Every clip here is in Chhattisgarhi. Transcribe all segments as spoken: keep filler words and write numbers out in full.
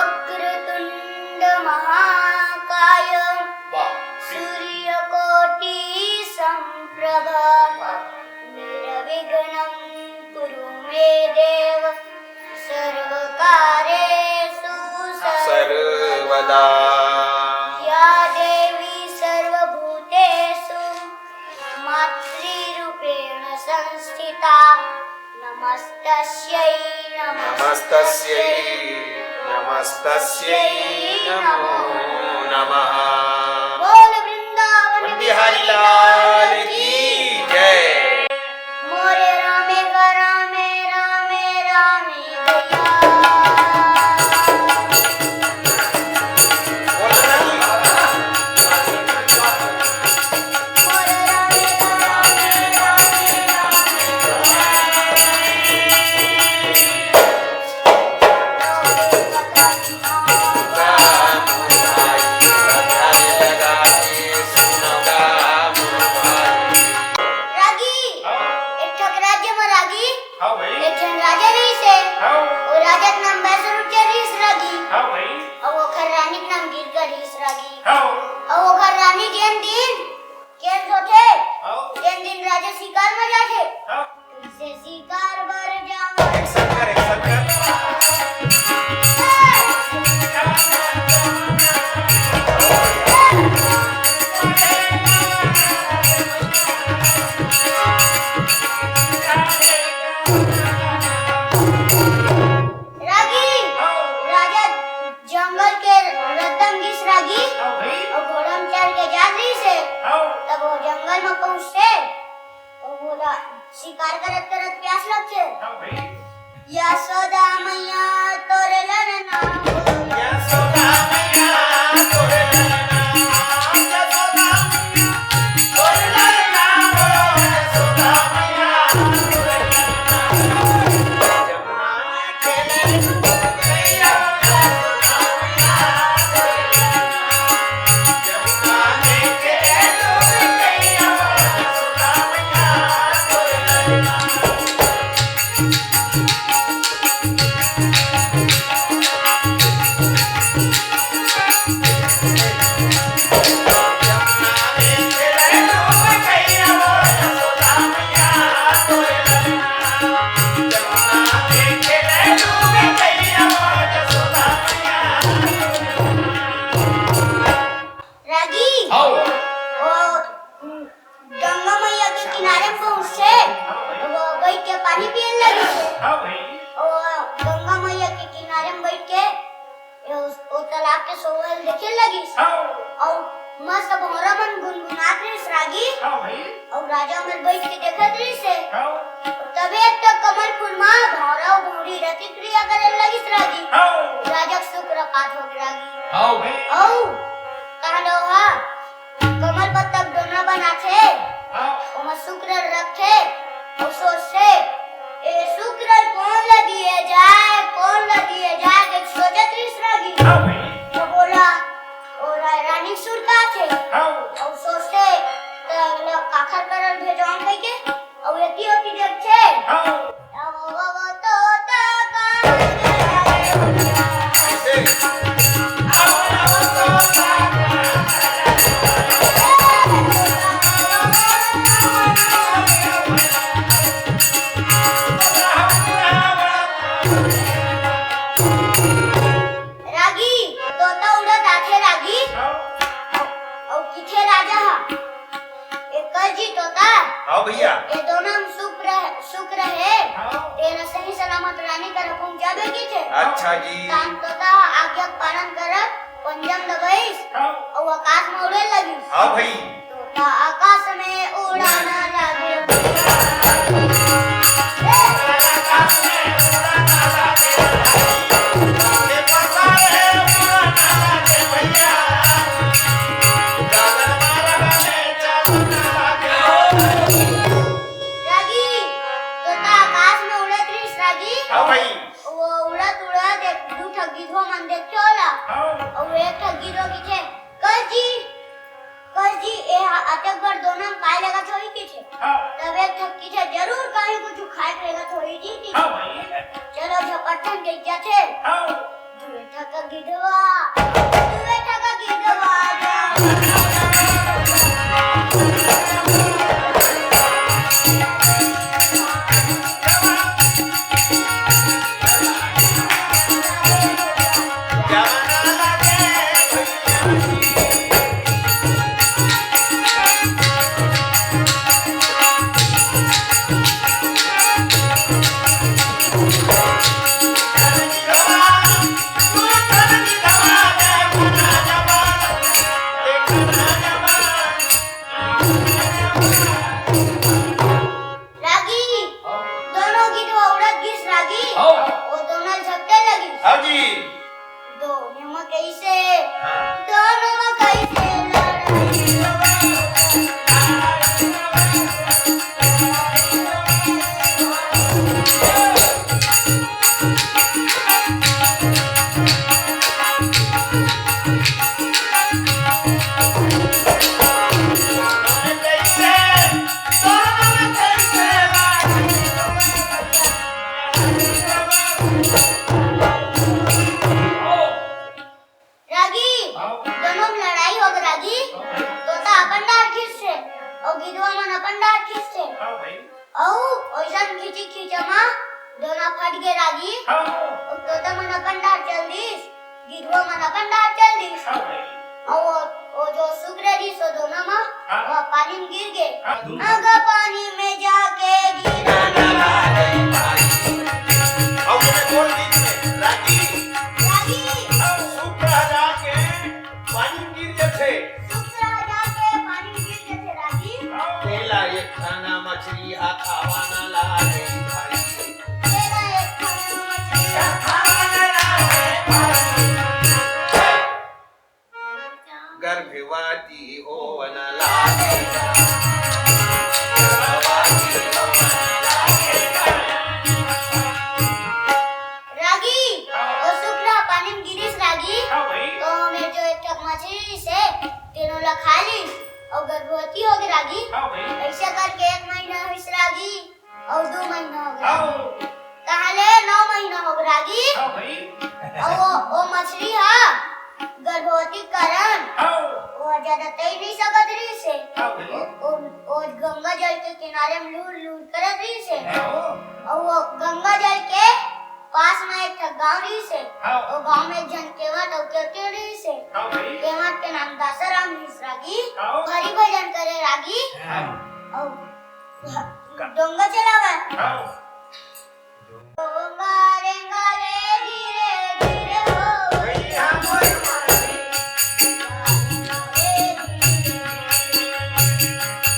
वक्रतुण्ड महाकाय, वाह। सूर्यकोटि संप्रभ, वाह। निर्विघ्नं कुरु मे देव सर्वकार्येषु सर्वदा। सर्वदा। या देवी सर्वभूतेषु मातृरूपेण संस्थिता, नमस्तस्यै नमः। नमस्तस्यै नमस्तस्यै नमो नमः। बोल वृंदावन बिहारी लाल की जय। मोरे रामे का रामे, रामे रामे भैया। रागी, हाँ। एक ठक राज्य म रागी, हाँ भाई। एक झन राजा रहिस हे। हाँ। वो राजा के नाम बैसरुचर रहिस रागी। हाँ भाई। अउ ओखर रानी के नाम गिरकर रहिस रागी। हाँ। अउ ओखर रानी जेन दिन केस होथे, हाँ। तेन दिन राजा शिकार म जाथे। हाँ। कइसे शिकार बर जावं? एक शंकर, एक शंकर। रागी, हाँ। राजा जंगल के रद्दा म गिस रागी, हाँ भाई। अउ घोड़ा म चढ़ के जात रहिस हे। हाँ। तब वो जंगल म पहुंचथे, अउ ओला शिकार करत करत प्यास लगथे। हाँ भाई। यशोदा मैया तोरे ललना हो। यशोदा मैया तोरे ललना, यशोदा मैया तोरे ललना हो, यशोदा मैया तोरे ललना। रागी। हाँ। वो गंगा मैया के किनारे म पहुंचथे, वो बइठ के पानी पिए लगिस। हाँ भाई। वो गंगा मैया के किनारे म बइठ के वो, वो तालाब के सोहल देखे लगिस। हाँ। अउ मस्त भौंरा मन गुनगुनात रहिस रागी। हाँ भाई। अउ राजा मन बइठ के देखत रहिस हे। हाँ। तभे एक ठक कमल फूल म भौंरा अउ भौंरी रति क्रिया करे लगिस रागी। हाँ। राजा के सुखरपात होगे रागी। हाँ भाई। अउ कहलो हा, कमल पत्ता के डोना बनाथे, हाँ। ओमा सुकरन रखथे, अउ सोचथे, "ए सुकरन कोन ल दिए जाए, कोन ल दिए जाए?" कहिके सोचत रहिस रागी। हाँ भाई। त बोला, ओ रा-, रानी सुरता थे। हाँ। अउ सोचथे, "त एला काखर करा भेजवांव?" कहिके, अउ एती ओती देखथे। हाँ। रागी, तोता उड़त आथे रागी। अउ किथे राजा हा, ए कस जी तोता। हाँ भैया। ए दोनों म सुख रहे, सुख रहे। हाँ। तेला सही सलामत रानी करा पहुंचाबे किथे। अच्छा जी। कान तोता आज्ञा के पालन करत पंजा म दबाइस। हाँ। अउ आकाश म उड़े लगिस। हाँ भाई। तोता आकाश में उड़ान लागे। रागी, तोता आकाश में उड़त रहिस रागी। हाँ भाई। वो उड़त उड़त एक दू ठक गिधवा मन देखे ओला। हाँ। अउ एक ठक गिधवा किथे, "कस जी, कस जी, ए हा अतेक बड़ दोना म काय लगत होही?" किथे। हाँ। तब एक ठक किथे, "जरूर कहीं कुछ खाए के लगत होही जी," किथे। हाँ भाई। चलो झपट्टन देख जाथे। गिधवा, तू बैठा का गिधवा जा। रागी, दोनों गिधवा उड़त गिस रागी। हाँ। वो दोनों झपटे लगिस। हाँ जी। दोनों में कैसे, हाँ। दोनों में कैसे लड़ाई होवे। रागी, हाँ। दोनों में लड़ाई होगे रागी। हाँ। तोता अपन डार खींचथे, अउ गिधवा मन अपन डार खींचथे। हाँ भाई। अउ ओइसन खींची खींचा मा दोनों फट गे रागी। हाँ। अउ तोता मन अपन डार चल दिस, गिधवा मन अपन डार चल दिस। हाँ भाई। अउ वो, वो जो सुग्रा रिहिस वो दोनों मा, हाँ। वो पानी में गिर गे। हाँ, दूर। आगा पानी में जाके गिरा। अउ मैं बोल बीच में, रागी। रागी। हाँ, सुग्रा जाके पानी में गिर जथे। सुग्रा जाके पानी में गिर जथे रागी। हाँ। तेला एक ठन मछरी हा खावा न लागे भाई। गर्भवती होवन लागे। रागी, वो सुग्रा पानी में गिरिस रागी, हाँ भाई। तो ओमे जो एक ठक मछली से तेनो ला खा लीस, अउ गर्भवती होगे रागी। हाँ भाई। ऐसे करके एक महीना होइस रागी। अउ दू महीना होगे। हाँ। तहां ले नौ महीना होगे रागी। हाँ भाई। अउ वो, वो मछली हा गर्भवती के कारण हाँ। वो जादा तैर नइ सकत रहिस हे। हाँ भाई। वो, वो, वो गंगा जल के किनारे में लूर लूर करत रहिस हे। हाँ। अउ वो गंगा जल के पास में एक ठा गांव रहिस हे। हाँ। वो गांव में एक झन केवट अउ केवटी रहिस हे। हाँ भाई। केवट के नाम दासाराम रहिस रागी। हाँ। हरि भजन करे रागी। हाँ। अउ डोंगा चलावय। हाँ। डोंगा रेंगा रे धीरे धीरे हो। भैया मोर माई।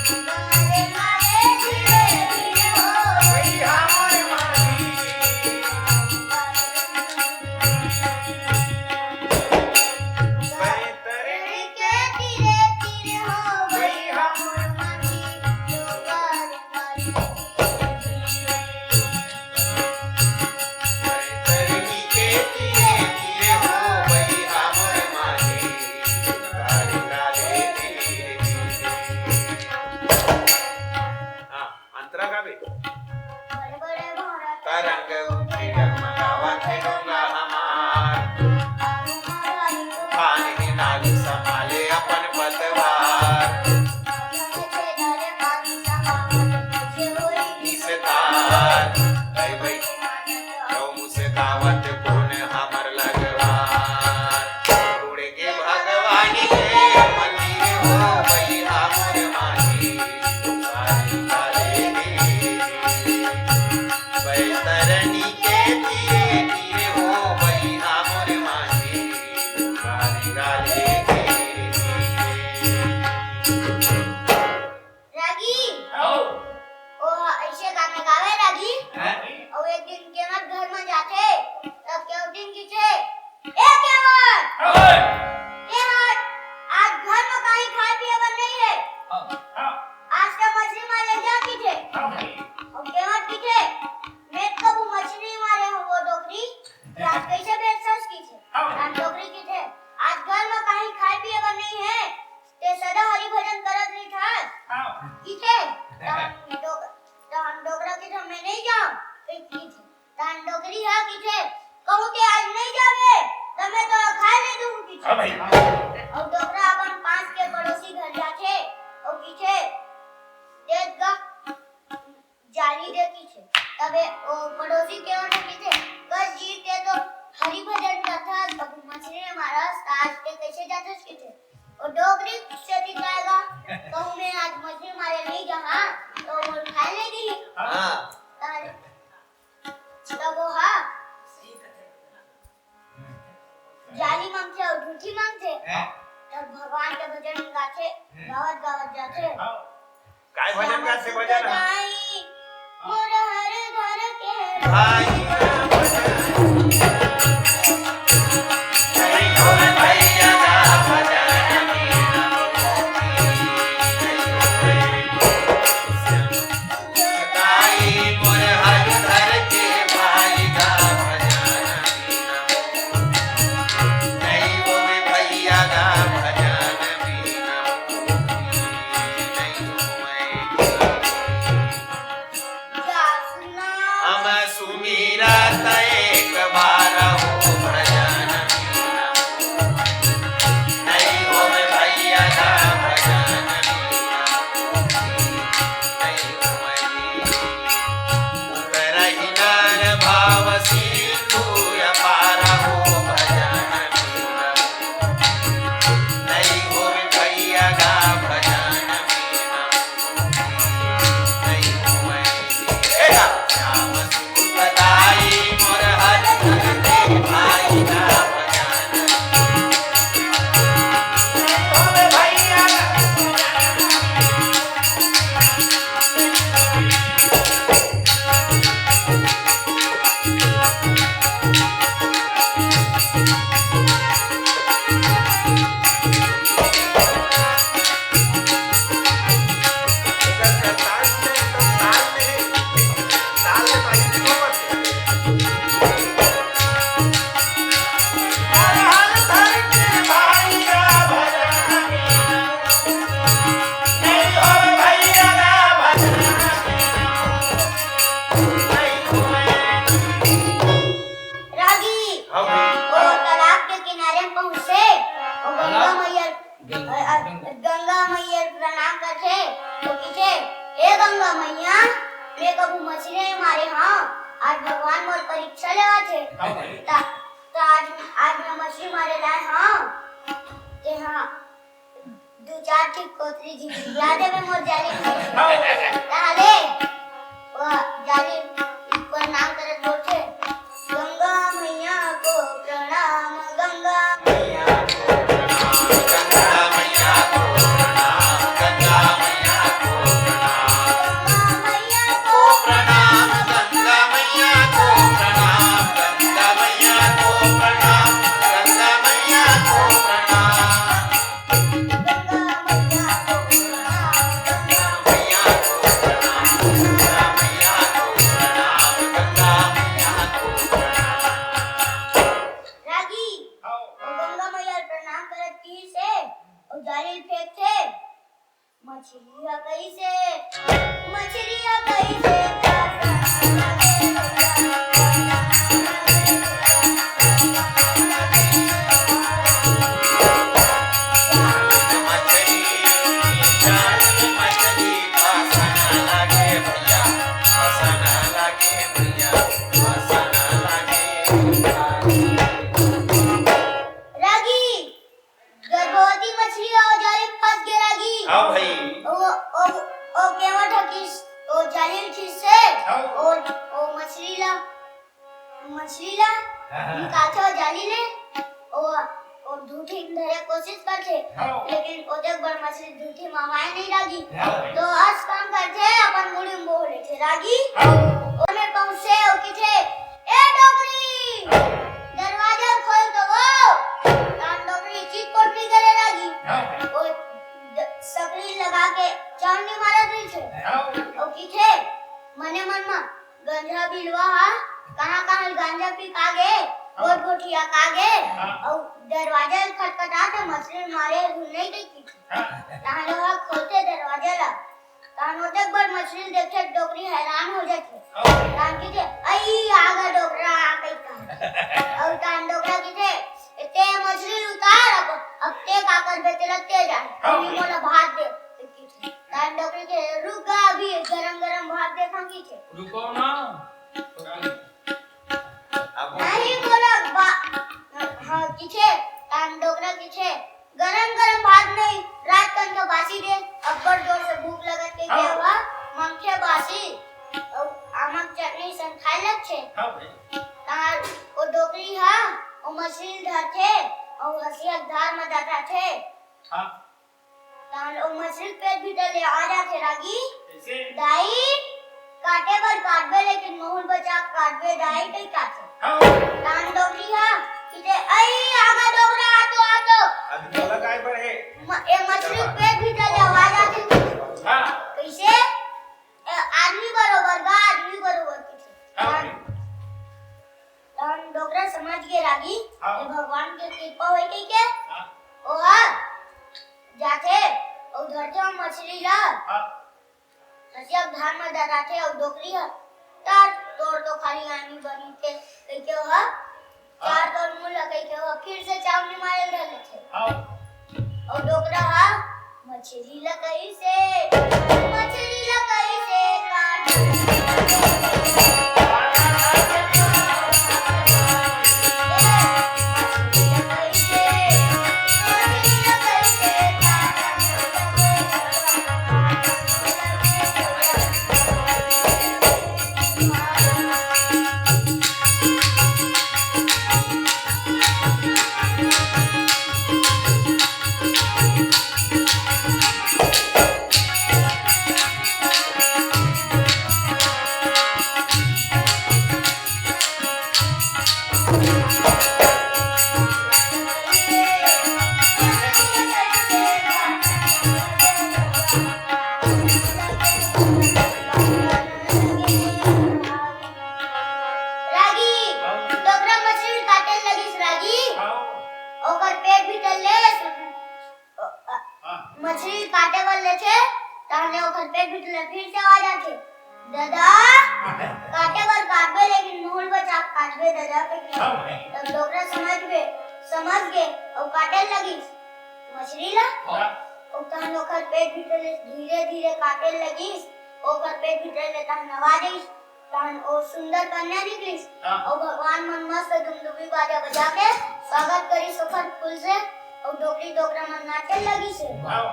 डोंगा रेंगा रे धीरे धीरे हो। भैया मोर माई। बैतरणी के तीरे तीरे हो गई हम। बैतरणी के तीरे तीरे हो गई हम। हाँ, अंतरा गाबे। तरंग उठे डगमगावत हे डोंगा हमार। पानी नाली संभाले अपन पतवार। निस्तार, ऐ भाई, अउ मुस्कावत कोन हमर लगवार। उड़ के भगवान के मंदिर हो भैया मोर माही, सारी काले रे। बैतरणी के तीरे तीरे हो भैया मोर माही, सारी काले रे। रागी। आओ। ओ ह-, अइसे गाना गावे रागी। हैं? अउ एक दिन केवट घर म जाथे, तब केवटिन किथे, "ए केवट, ओए! केवट, आज घर म काहीं खाए पिए बर नइ हे। हाँ। हाँ। आज त मछरी मारे जा," किथे। हाँ भाई। अउ केवट किथे, "मैं त कभू मछरी मारे हूँ वो डोकरी, त आज कइसे बेचस?" किथे। हाँ भाई। त डोकरी किथे, "आज घर म काहीं खाए पिए बर नइ हे।" ते सदा हरि भजन करत रहिथस। हाँ। किथे? तहन डोक-, तहन डोकरा किथे, "मैं नइ जांव।" फिर किथे? तहन डोकरी ह किथे, "कहूँ ते आज नइ जाबे, हाँ भाई। अउ डोकरा अपन पास के पड़ोसी घर जाथे, अउ कहिथे, "दे गा, जाली दे," कहिथे। तभे ओ पड़ोसी के ओर कहिथे, "कस जी, ते तो हरि भजन गाथस, अभी मछरी मारस, त आज ते कइसे जाथस?" कहिथे। ओ डोकरी सेती काय गा, कहूँ मैं आज मछरी मारे नइ जाहूँ, त मोर खाए नइ दिही। हाँ। तब वो हा जाली मांगथे अउ ढूंठी मांगथे। हाँ। तब भगवान के भजन गाथे, हाँ। गावत गावत जाथे। हाँ। काय भजन गाथे, भजन? दाई, मोर हर घर के भाई। हम सुमिरत एक बार हो भजन मीना। नहीं होवे भैया गा भजन मीना। नहीं होवे। उतरही नर भाव सिंधु अपार हो भजन मीना। नहीं होवे भैया गा भजन मीना। रागी, हाँ भाई। वो तालाब के किनारे में पहुंचे, वो गंगा तालाब? मैया, गंगा। अ, अ, गंगा मैया प्रणाम करथे, तो कहिथे, "हे गंगा मैया, मैं कभू मछली नहीं मारे हंव, आज भगवान मोर परीक्षा लेवत हे। हाँ भाई। त, त आज, आज मैं मछली मारे लाए हंव, ते हाँ, दू चार ठी कोतरी झिझिया देबे मोर जाली में।" ताहले वो जाली प्रणाम करत बोलथे, "गंगा मैया को प्रणाम, गंगा मैया को प्रणाम, गंगा मैया को प्रणाम, गंगा मैया को प्रणाम, गंगा मैया को प्रणाम, गंगा मैया को प्रणाम, गंगा मैया को प्रणाम।" रागी, हाँ। वो गंगा मैया प्रणाम करत किहिस हे, अउ जाली फेंकथे। मछली ह कइसे, मछली ह कइसे, रागी, गर्भवती मछली ह ओ जाली म फंस गे रागी। हाँ भाई। ओ, ओ, ओ केवट ह खींच, ओ जाली ल खींचथे। हाँ। ओ, ओ मछली ला, मछली ला हाँ, हाँ। निकालथे ओ जाली ले। ओ, ओ ढूंठी म धरे कोशिश करथे। हाँ। लेकिन ओतेक बड़ मछली ढूंठी म आए नहीं रागी। हाँ भाई। तो अस काम करथे, अपन मुड़ी म बोह लेथे रागी। हाँ। ओमे पहुंचथे, ओ कहिथे, "ए डोकरी, दरवाजा खोल तो वो।" तान डोकरी चितपोट नइ करे रागी। हाँ। ओ द-, सकरी लगा के चांदी मारत रहिथे। हाँ। ओ कहिथे, मने मन म, "गंजा बिलवा हा, कहाँ कहाँ गांजा पी का गे, हाँ। गोठ गोठिया का गे, हाँ। अउ दरवाजा ल खटखटाथे, मछली मारे ल नइ कहिथे।" हाँ। ताहले ओहा खोलथे दरवाजा ला। तान ओतेक बड़ मछली ल देखथे, डोकरी हैरान हो जाथे। हाँ। तान कहिथे, "अई, आ गा डोकरा, आ गई का।" अउ तान डोकरा कहिथे, "ए, ते मछली ल उतार, अब तेज आए, हाँ। अभी मोला भात दे, कहिथे। तहान डोकरी कहिथे, "रुक गा, अभी गरम गरम भात देथंव," कहिथे। रुको ना। अब नहीं बोला, बा-, हाँ, कहिथे, तहान डोकरा कहिथे, "गरम गरम भात नहीं, रात कन के बासी दे, अब्बड़ जोर से भूख लगत," कहिथे, हाँ। ओहा मांगथे बासी, अउ आमा के चटनी संग खाए लगथे। हाँ भाई। तहान ओ डोकरी हा ओ मछरी ल धरथे, अउ हँसिया के धार म ददाथे। हाँ। तहान ओ मछरी के पेट भीतर ले आ जाथे रागी। कइसे? "दाई, काटे बर काटबे, लेकिन महूँ ल बचा के काटबे दाई," कहि काथे। हाँ। तहान डोकरी हा कहिथे, "अई, आगा डोकरा, आ तो, आ तो।" अभी तोला काय बर हे? म-, ए मछरी के पेट भीतर ले आवाज आथे। हाँ। कइसे? ए, आदमी बरोबर गा, आदमी बरोबर कहिथे। हाँ। तहान डोकरा समझ गे रागी, हाँ। ये भगवान के कृपा होय कहिके, हाँ। ओहा जाथे, अउ धरथे ओ मछरी ला, हाँ। हँसिया के धार म ददाथे, अउ डोकरी ह, "तार तोर तो खाली आनी बनी थे," कहिके ओहा, हाँ। "तार तोर मुँह ला," कहिके ओहा फिर से चावनी मारे ल धर लेथे। हाँ। अउ डोकरा ह मछरी ला कइसे, मछरी ला कइसे काट। रागी, हाँ। डोकरा मछरी काटे लगिस रागी। हाँ। ओकर पेट भीतर ले, अ, अ, हाँ। मछरी काटे बर लेथे, तहने ओकर पेट भीतर ले फिर से आवाज आथे, "ददा, काटे बर काटबे, लेकिन मुंह ल बचा के काटबे ददा," कहिके। हाँ भाई। तब डोकरा समझ गे, समझ गे, अउ काटे लगिस मछरी ला। हाँ। अउ तहन ओकर पेट भीतर ले धीरे-धीरे काटे लगिस, ओकर पेट भीतर ले तहन आवाज आइस, तहन ओ सुंदर कन्या निकलिस। हाँ। अउ भगवान मन मस्त दुमदुमी बाजा बजा के स्वागत करिस ओकर फूल से, अउ डोकरी डोकरा मन नाचे लगिस हे। वाह।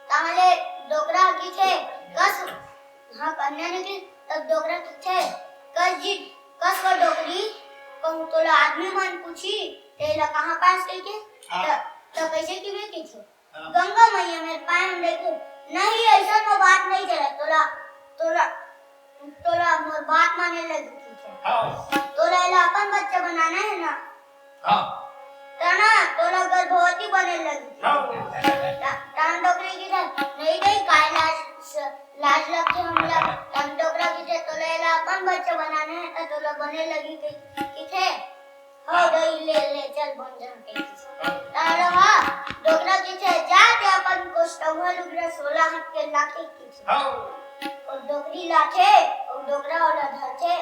तहले डोकरा ह कहिथे, कस, हाँ, कन्या निकलिस, तब डोकरा कहिथे, कस जी, कस वो डोकरी, कहूँ तोला आदमी मन पूछी, तेला कहाँ पास कहिके? हाँ। त, त कइसे कहिबे कहिथे? हाँ। गंगा मैया मेर पाँय म रहिथे। नहीं, अइसन म बात नहीं चलय। तोला, तोला, तोला मोर बात माने लगही कहिथे। हाँ। तोला एला अपन बच्चा बनाना हे ना? हाँ। त ना, तोला गर्भवती बने लगही। हाँ। त-, तहन डोकरी कहिथे, नहीं, नहीं, काय लाज, लाज लगथे हमला। तहन डोकरा कहिथे, तोला एला अपन बच्चा बनाना हे, त तोला बने लगही कहि-, कहिथे। हो गई, ले, ले, चल, बन जा, कहिस। तारो हा, डोकरा कहिथे, जा ते अपन कोष्टौहा लुगरा सोला हाथ के लाके कहिस। हाँ। अउ डोकरी लाथे, अउ डोकरा ओला धरथे।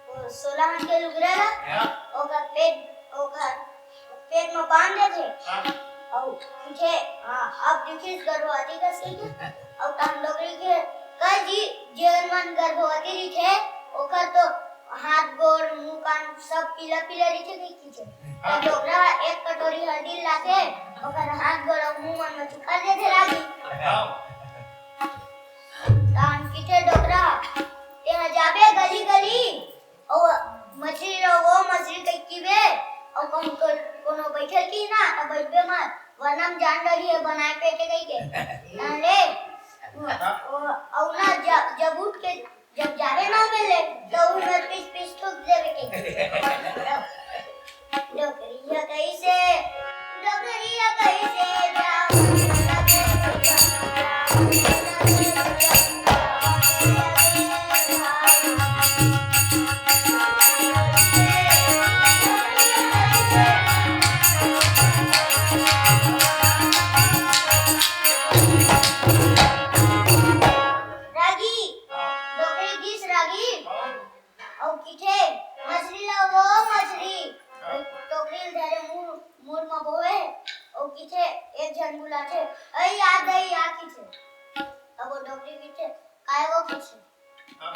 ओ सोला हाथ के लुगरा ला, हाँ। ओकर पेट, ओकर पेट म बांध देथे। हाँ। अउ कहिथे, हाँ, अब दिखिस गर्भवती कस कहिके। अउ तहन डोकरी कहिथे, कस जी, जेन मन गर्भवती रहिथे, ओकर तो हाथ, गोड़, मुंह, कान सब पीला पीला रहिथे कहिके। त डोकरा ह एक कटोरी हल्दी लाथे, ओकर हाथ गोड़ अउ मुंह मन म चिखर देथे रागी। तहन कहिथे डोकरा, तेहा जाबे गली गली, अउ मछरी ल, वो मछरी कहिबे, अउ कहूँ को-, कोनो बइठे ल किही ना, त बइठबे मत, वरना म जान डरही, बनाए पेटे कहिके। तहन ले, अउ ना ज-, जब उठ के जब जाबे ना मिले, त उही मेर पीस पीस थूक देबे कहिके। डोकरी ह कइसे, डोकरी ह कइसे जाओ। रागी, डोकरी गिस रागी। अउ कहिथे, मछरी ला वो मछरी, बुलाथे, "अई आ दई आ" किथे। अब वो डोकरी किथे, "काय वो?" किथे। हाँ।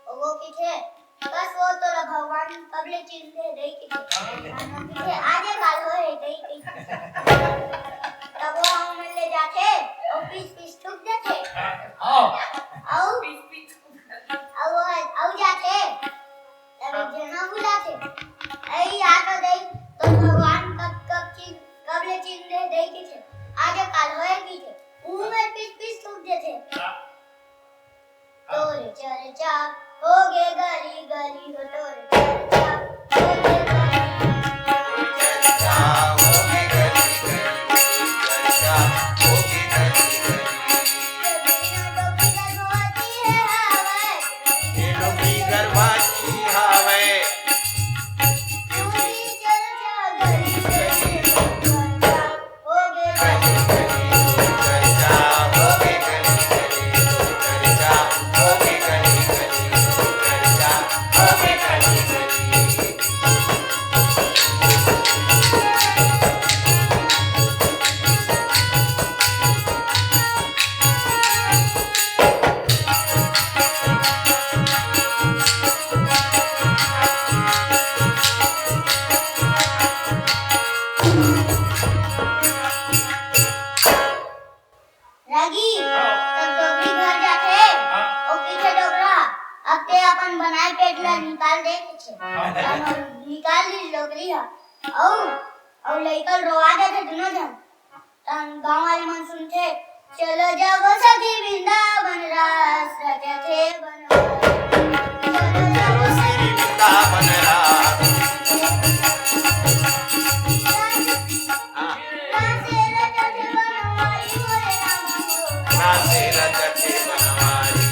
वो किथे, "बस वो तोला भगवान कब ले चिन्ह दे दई" किथे। हाँ। किथे, "आजे काल होए दई" किथे। तब वो हमन ले जाथे, वो पीस पीस थूक देथे। हाँ। अउ पीस पीस थूक देथे। अउ वो, अउ जाथे। तब एक झन ह बुलाथे, "अई आ तो दई, तो भगवान कब, कब चिन्ह, कब ले चिन्ह दे दई" किथे, "आजे काल होए" किथे, उहू मेर पीस पीस थूक देथे। हाँ। तोरे चर्चा होगे गली गली हो, तोरे चर्चा होगे गली। चर्चा होगे गली गली, चर्चा होगे गली गली। ये बिना डोकरी गर्भवती है हावय। ये डोकरी गर्भवती हावय। रागी, हाँ। तब डोकरी घर जाथे, हाँ। ओ किथे डोकरा, "अब ते अपन बनाए पेट ला निकाल दे" किथे। हाँ। अब निकाल दी डोकरी हा। अउ, अउ लइका रोवा जाथे दुनों झन। तहन गाँव वाले मन सुनथे, "चलो जाओ सखी वृंदावन रास रचथे बनवारी।" चलो जाओ सखी वृंदावन रास। हाँ। रासे रचथे बनवारी मोरे रामा हो। रासे रचथे बनवारी।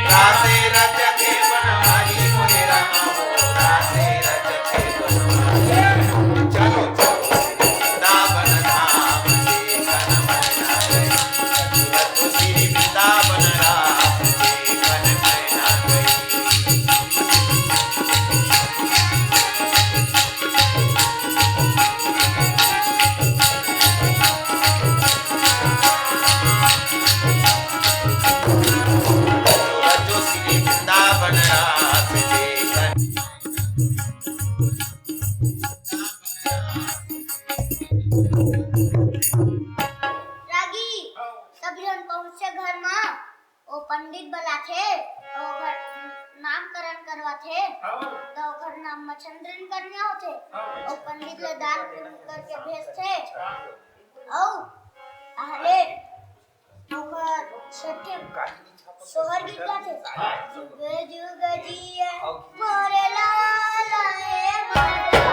रासे रचथे बनवारी मोरे रामा हो। रासे रचथे बनवारी। चलो, चलो। वृंदावन धाम देखन मैना गई। रघुरथ श्री वृंदावन रास देखन मैना गई। रघुरथ श्री वृंदावन रास देखन। रागी, सब झन पहुंचे घर मा, ओ पंडित बलाथे, ओ घर नामकरण करवाथे, हाँ। त ओकर नाम म चंद्रिन कन्या होथे। हाँ। ओ पंडित ल दान पुण्य करके भेजथे। हाँ। अउ आहले ओकर छठे सोहर गीत गाथे। जुग जुग जिए मोरे लाल ए माता।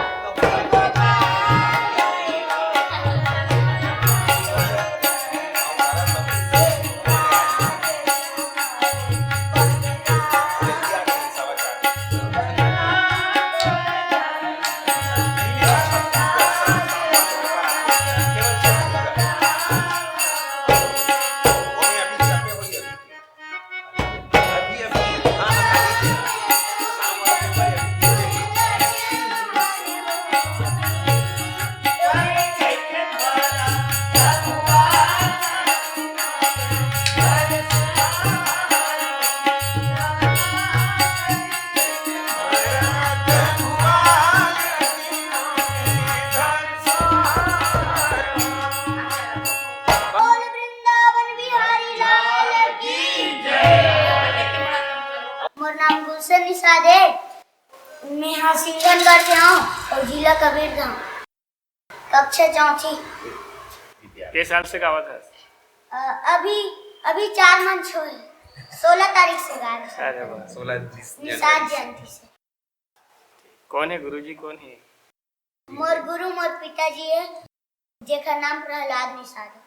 बोल वृंदावन बिहारी लाल की जय। मोर नाम गुलशन निषाद हे। मेहा सिंगनगढ़ से हंव अउ जिला कबीरधाम। कक्षा चौथी। के साल से गावत हस? अ, अभी, अभी चार मंच होए। सोलह तारीख से गाए। अरे वाह। सोलह निषाद जयंती से। कौन हे गुरुजी, कौन हे? मोर गुरु मोर पिताजी हे, जेकर नाम प्रहलाद निषाद हे।